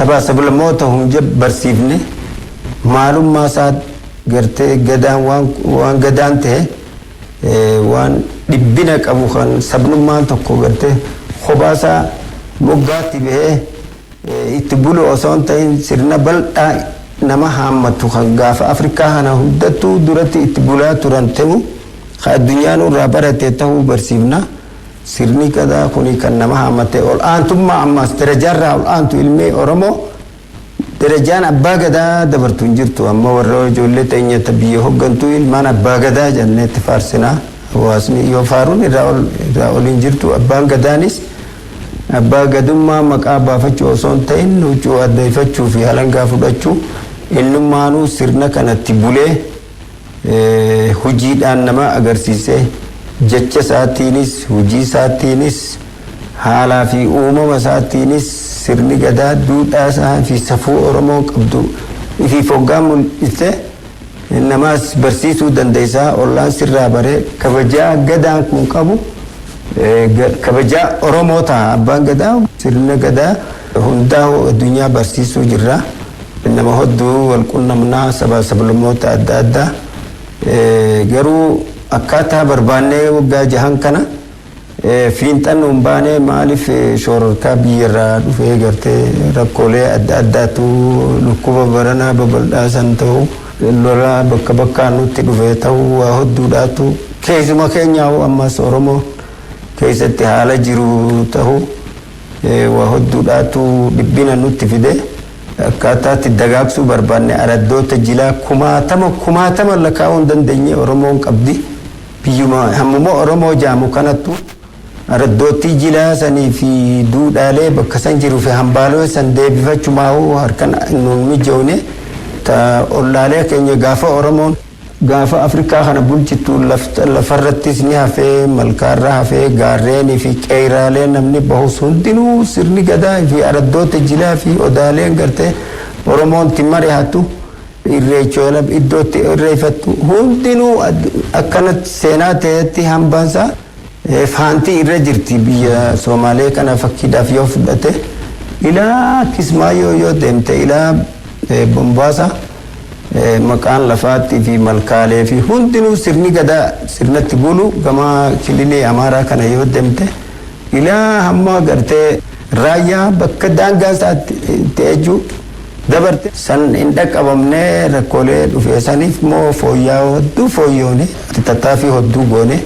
Sabaa sablammoota hunda barsiifne, maalummaa isaa gartee, gadaan waan gadaan ta'e, waan dhibbina qabu, kan sabnummaan tokko gartee kophaasaa moggaatti bahee itti bulu osoo hin ta'in, sirna bal'aa nama haammatu, kan gaafa Afrikaa kana hundattuu duratti itti bulaa turan ta'u, kan addunyaan irraa barate ta'uu barsiifna. Sirni gadaa kuni kan nama haammate, ol aantummaa ammaas darajaarraa ol aantu, ilmi Oromoo darajaan abbaa gadaa dabartu hin jirtu. Amma warra ijoollee teenyata biyya hoggantuu ilmaan abbaa gadaa jennee itti faarsinaa. Hawaasni yoo faaruun irraa ol hin jirtu. Abbaan gadaanis abbaa gadummaa maqaa baafachuu osoo hin ta'in, huccuu addeeffachuu fi halangaa fudhachuu, innummaanuu sirna kanatti bulee, hojiidhaan nama agarsiisee, jecha isaatiinis, hojii isaatiinis, haalaa fi uumama isaatiinis, sirni gadaa duudhaa isaa fi safuu Oromoon qabdu ifiif hoggaa mul'ise, namaas barsiisuu dandeessaa. Ollaan sirraa baree kabajaa gadaan kun qabu kabajaa Oromoo ta'a. Abbaan gadaa sirna gadaa hundaa addunyaa barsiisuu jirra. Nama hedduu wal qunnamnaa, sabaa sablammoota adda addaa. Garuu akkaataa barbaannee waggaa 6n kana fiinxannu hin baane. Maaliif? Shororkaa biyyarraa dhufee, gartee rakkoolee adda addaatu, dhukkuba baranaa babal'aa san ta'u, lola bakka bakkaan nutti dhufee ta'u, waa hedduudhaatu, keessuma keenyaa ammas Oromoo keessatti haala jiru ta'u, waa hedduudhaatu dhibbina nutti fide. Akkaataatti dagaagsuu barbaanne, araddoota jilaa kumaatama kumaatama lakkaa'uu hin dandeenye Oromoon qabdi. Biyyuma hammuma Oromoo jaamu kanattu araddootii jilaa sanii fi duudhaalee bakka san jiruu fi hambaalee san deebifachumaa'uu harkan nuun mijoone. Ta ollaalee keenya gaafa Oromoon gaafa Afrikaa kana bulchitu lafarrattis ni hafee, malkaarra hafee, gaarreenii fi qeeraalee namni bahus hundinuu sirni gadaa fi araddoota jilaa fi odaaleen gartee Oromoon itti mari'atu, irreechoola iddootti irreeffattu hundinuu akkanatti seenaa ta'etti hambaansaa faantii irra jirti. Biyya Somaalee kana fakkiidhaaf yoo fudhate, ilaa Kismaayoo yoo deemte, ilaa Bombaasa, maqaan lafaatti fi malkaalee fi hundinuu sirni gadaa sirnatti bulu. Gama kililii Amaaraa kana yoo deemte, ilaa hamma gartee raayyaa bakka daangaa isaatti ejjuu dabarte san hin dhaqqabamne. Rakkoolee dhufee saniif immoo fooyya'aa hedduu fooyyoone, tattaaffii hedduu goone.